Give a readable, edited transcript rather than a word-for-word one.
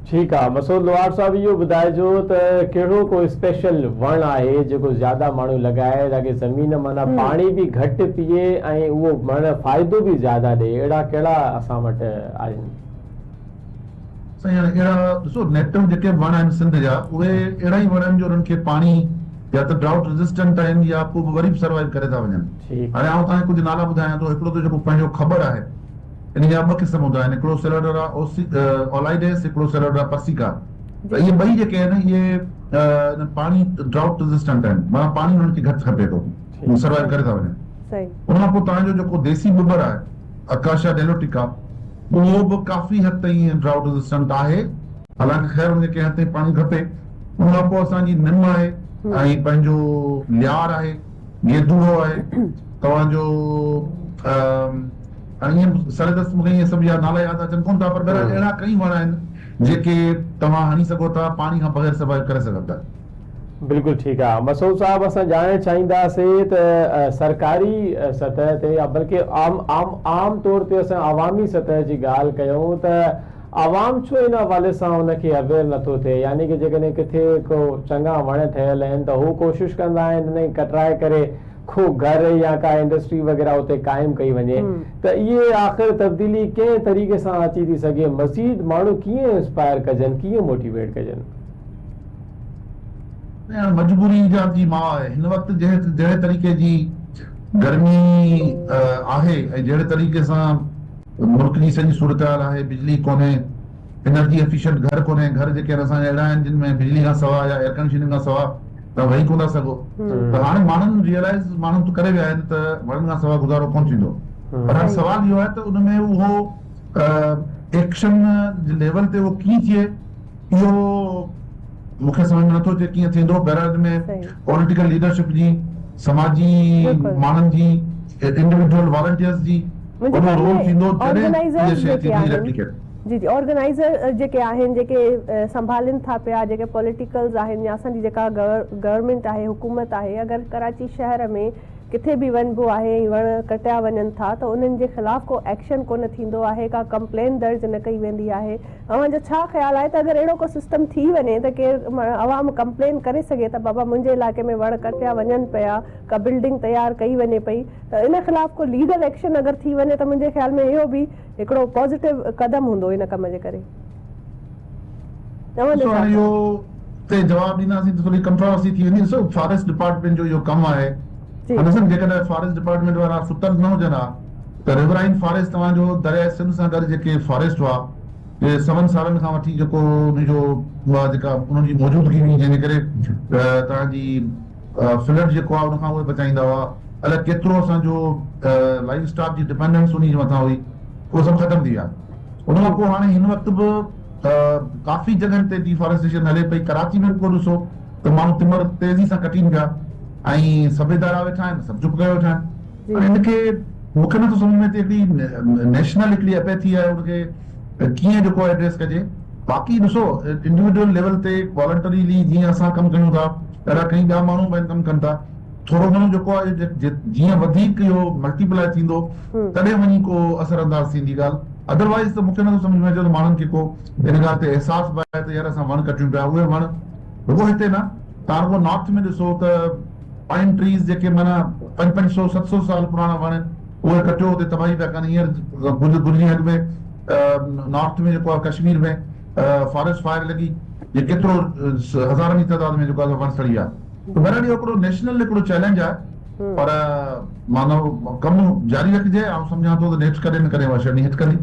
ٺيڪ آ مسعود لوهار صاحب اهو ٻڌائجو ته ڪهڙو ڪو اسپيشل وڻ آهي جيڪو زياده ماڻهو لڳائي تاڪه زمين معنيٰ پاڻي به گهٽ پيئي ۽ اهو وڻ فائدو به زياده ڏئي اهڙا ڪهڙا اسان وٽ آهن. سائين هاڻي اهڙا ڏسو نيٽو جيڪي به وڻ آهن سنڌ جا اهي اهڙا ئي وڻ آهن جو انهن کي پاڻي يا ته ڊرائوٽ ريزسٽنٽ آهن يا پوء به وري به سروائيو ڪري ٿا وڃن هاڻي آئون توهان کي ڪجهه نالا ٻڌايان ٿو هڪڙو ته جيڪو پنهنجو کٻڙ آهي ان جا ٻه قسم هوندا آهن، هڪڙو سيلوڊرا اولائيڊيس، هڪڙو سيلوڊرا پرسيڪا. ته اهي ٻئي جيڪي آهن اهي پاڻي ڊرائوٽ ريزسٽنٽ آهن، معنيٰ پاڻي انهن کي گهٽ کپي ٿو، اهي سروائيو ڪري ٿا وڃن. ان کان پوء توهان جو جيڪو ديسي ٻٻر آهي، اڪاشا ڊيلوٽيڪا، اهو به ڪافي حد تائين ڊرائوٽ ريزسٽنٽ آهي، حالانڪه خير ان کي ڪنهن حد تائين پاڻي کپي. ان کان پوء اسان جي نم آهي ۽ پنهنجو ليار آهي. گيدوڙو آهي توهان جو هاڻي ائين سر دست مون کي ائين سڀ يا نالا ياد اچن ڪونه ٿا پر بهرحال اهڙا ڪئي وڻ آهن جيڪي توهان هڻي سگهو ٿا پاڻي کان بغير سروائيو ڪري سگهن ٿا. بلڪل ٺيڪ آ مسعود صاحب اسان ڄاڻڻ چاهينداسي ته سرڪاري سطح تي يا بلڪه عام عام عام طور تي اسان عوامي سطح جي ڳالهه ڪيون ته عوام ڇو ان حوالي سان ان کي اويئر نٿو ٿئي يعني ڪه جيڪڏهن ڪٿي ڪو چڱا وڻ ٺهيل آهن ته هو ڪوشش ڪندا آهن انهن کي ڪٽرائي ڪري ڪو گهر يا ڪا انڊسٽري وغيره اتي قائم ڪئي وڃي ته اهي آخر تبديلي ڪنهن طريقي سان اچي ٿي سگهي مزيد ماڻهو ڪيئن انسپائر ڪجن ڪيئن موٽيويٽ ڪجن. هاڻ مجبوري ايجاد جي ماء آهي هن وقت جنهن جهڙي طريقي جي گرمي آهي ۽ جهڙي طريقي سان ملڪ جي سڄي صورتحال آهي، بجلي ڪونهي، انرجي ايفيشنٽ گهر ڪونهي، گهر جيڪي آهن اسان جا اهڙا آهن جن ۾ بجلي کان سوا يا ايئرڪنڊيشننگ کان سوا توهان ويهي ڪونه ٿا سگهو ته هاڻي ماڻهن ريئلائز ماڻهن ته ڪري ويا آهن ته وڻن کان سوا گذارو ڪونه ٿيندو پر هاڻي سوال اهو آهي ته ان ۾ اهو ايڪشن جي ليول تي اهو ڪيئن ٿئي اهو مون کي سمجهه ۾ نٿو اچي ڪيئن ٿيندو، بهرحال ان ۾ پوليٽيڪل ليڊرشپ جي، سماجي ماڻهن جي، انڊيوڊيول والنٽيئرز جي منهنجي وڏو خيال رول ۾ ٿيندو تڏهن اها آرگنائيزرز شيء جيڪي ٿيندي آهن ريپليڪيٽ. جي جي آرگنائيزر جيڪي آهن جيڪي سنڀالين ٿا پيا جيڪي پوليٽيڪلز آهن يا اسان جي جيڪا گورنمينٽ آهي حڪومت آهي اگر ڪراچي شهر ۾ ڪٿي به وڃبو آهي ۽ وڻ ڪٽيا وڃن ٿا ته انهن جي خلاف ڪو ايڪشن ڪونه ٿيندو آهي ڪا ڪمپلين درج نه ڪئي ويندي آهي اوهان جو ڇا خيال آهي ته اگر اهڙو ڪو سسٽم ٿي وڃي ته ڪير عوام ڪمپلين ڪري سگهي ته بابا منهنجي علائقي ۾ وڻ ڪٽيا وڃن پيا ڪا بلڊنگ تيار ڪئي وڃي پئي ته ان خلاف ڪو ليگل ايڪشن اگر ٿي وڃي ته منهنجي خيال ۾ اهو به هڪڙو پازيٽو قدم هوندو ان ڪم جي ڪري اوهان جو ڏسو ڇا هاڻي خيال اهو تي جواب ڏينداسين ته ٿوري ڪنٽراورسي ٿي ويندي ڏسو فاريسٽ ڊپارٽمينٽ جو اهو ڪم آهي ڏسن جيڪڏهن فاريسٽ ڊپارٽمينٽ وارا ستل نه هجن ها ته ريورائن فاريسٽ توهان جو درياء سنڌ سان گڏ جيڪي فاريسٽ هئا جي سون سالن کان وٺي جيڪو ان جو اها جيڪا انهن جي موجودگي هئي جنهن جي ڪري توهان جي فلڊ جيڪو آهي ان کان اهي بچائيندا هئا الائي ڪيترو اسان جو لائيو اسٽاڪ جي ڊپينڊنس انهي جي مٿان هئي اهو سڀ ختم ٿي ويا ان کان پوء هاڻي هن وقت به ڪافي جڳهن تي ڊيفاريسٽيشن هلي پئي، ڪراچي ۾ به ڪو ڏسو ته ماڻهو تمر تيزي سان ڪٽين پيا ۽ سڀ ادارا ويٺا آهن سڀ چپ ڪيو ويٺا آهن. هاڻي ان کي مون کي نٿو سمجهه ۾ اچي هڪڙي نيشنل هڪڙي اپيٿي آهي ان کي ڪيئن جيڪو ايڊريس ڪجي. باقي ڏسو انڊيوڊيول ليول تي والنٽريلي جيئن اسان ڪم ڪيون ٿا اهڙا ڪئين ٻيا ماڻهو به آهن ڪم ڪن ٿا. ٿورو گهڻو جيڪو آهي جيئن وڌيڪ اهو ملٽيپلائي ٿيندو تڏهن وڃي ڪو اثر انداز ٿيندي ڳالهه ادروائيز ته مون کي نٿو سمجهه ۾ اچي ته ماڻهن کي ڪو ان ڳالهه تي احساس به آهي ته يار اسان وڻ ڪٽيون پيا اهي وڻ رڳو هتي نه توهان رڳو نارٿ ۾ ڏسو ته پائن ٽريز جيڪي معنيٰ پنج پنج سو ست سو سال پراڻا وڻ آهن اهي ڪٽيو اتي تباهي پيا ڪن هينئر ڪجهه ڏينهن اڳ ۾ نارٿ ۾ جيڪو آهي ڪشمير ۾ فاريسٽ فائر لڳي جي ڪيترو هزارن جي تعداد ۾ جيڪو آهي وڻ سڙي ويا ته بهرحال اهو هڪڙو نيشنل هڪڙو چئلينج آهي پر معنيٰ ڪم جاري رکجي آئون سمجهان ٿو ته نيٺ ڪڏهن نه ڪڏهن اها شيء نيٺ ڪندي.